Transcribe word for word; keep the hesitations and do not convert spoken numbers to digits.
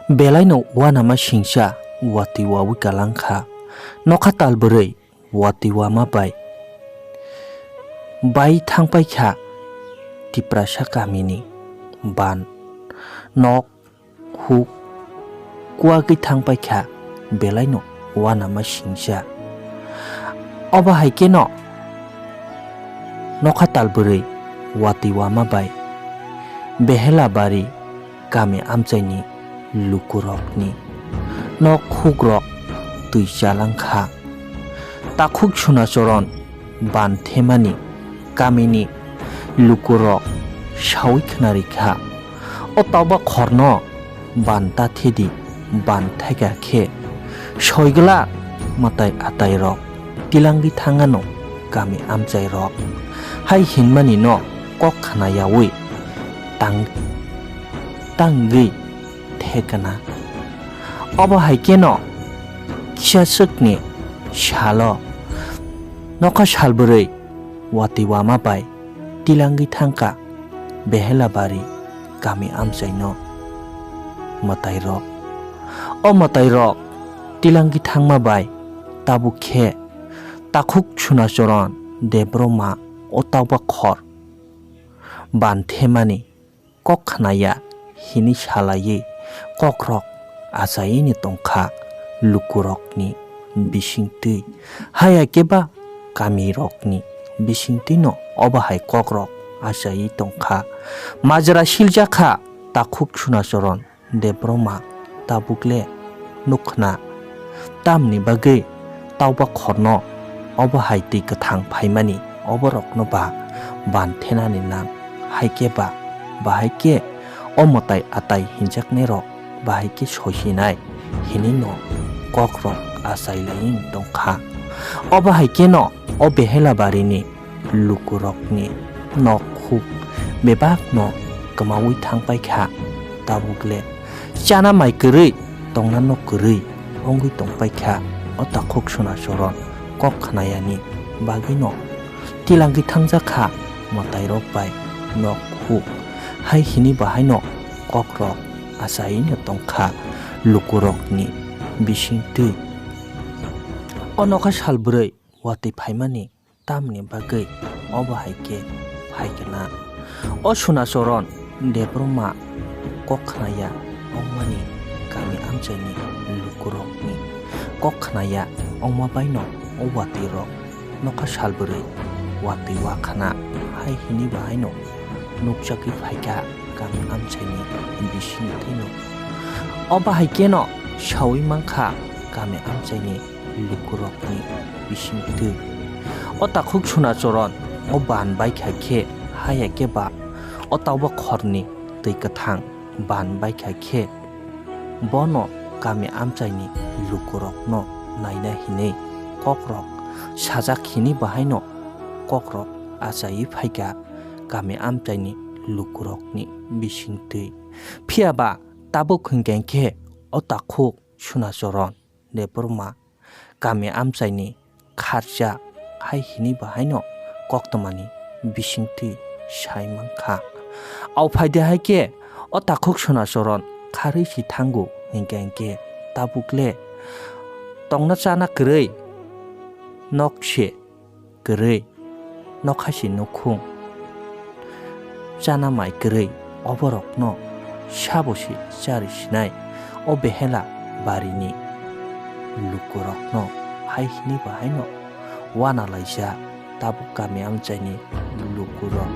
Belaino uanama singcha watwi wawi kalang kha. Nokha tal bwrwi watwi wama bai bai thang pai kha Tiprasa kamini ban. Nok huk kuagwi thang pai kha, belaino uanama singcha. Obo hai kheno nokha tal bwrwi watwi wama bai Behelabari kami amchaini lukurokni nok hukrok twi chalang kha. Takhuk Sunachoron ban themani kamini lukurok saui khnari kha. O tauba khorno ban ta thedi, ban thaika khe soigla mwtai atairok tilangwi thangano kami amchairok. Hai hinmani no kok khna yaui tang tangwi thekna. Obo hai kheno kisa swkni salo nokha sal bwrwi watwi wama bai tilangwi thangkha Behelabari kami amchaino mwtairok. O mwtairok tilangwi thangma bai tabuk khe Takhuk Sunachoron Debbarma o tauba khor ban themani kok khnaya hini salaiwi kokrok achaini tongkha lukurokni bisingtwi, haya khe ba kamirokni bisingtwino obo hai kokrok achaiwi tongkha. Majra siljakha Takhuk Sunachoron Debbarma tabukle nukhna. Tamni bagwi tauba khorno obo hai twi kwthang phaimani oborokno ba ban thenani nang, hai khe ba bahai khe o mwtai atai hinjaknairok bahai khe soisinai hinwino kokrok achai laiwi tongkha. Obo hai kheno o Behelabarini lukurokni nok huk bebakno kwmaui thang pai kha. Tabukle chana mai kwrwi, tongna nok kwrwi wngwi tong pai kha. O Takhuk Sunachoron kok khnayani bagwino tilangwi thangjak kha mwtairok bai nok huk. Hai hini bahaino kokrok achaino tongkha lukurokni bisingtwi. O nokha sal bwrwi watwi phaimani tamni bagwi obo hai khe phai khe na. O Sunachoron Debbarma kok khnaya wngmani kami amchaini lukurokni kok khnaya wngma baino o watwirok nokha sal bwrwi watwi wa khna hai hini bahaino nukjagwi phai kha kami amchaini bisingtwino. Obo hai kheno saui mankha kami amchaini lukurokni bisingtwi. O Takhuk Sunachoron o ban baikha khe, haya khe ba o tauba khorni twi kwthang ban baikha khe, bono kami amchaini lukurokno naina hinwi kokrok sajak hini bahaino kokrok achaiwi phaikha kami amchaini lukurokni bisingtwi. Phiya ba tabuk hwnkhe khe o Takhuk Sunachoron Debbarma kami amchaini kharcha hai hini bahaino koktwmani bisingtwi sai mankha. Au phaidi hai khe o Takhuk Sunachoron kharwi si thango hinkhe hinkhe tabukle tongna chana kwrwi nok se kwrwi, nokha si nukhung, chana mai kwrwi, oborokno sabo se chari sinai o Behelabarini lukurokno hai hini bahaino wana laijak. Tabuk kami amchaini lukurok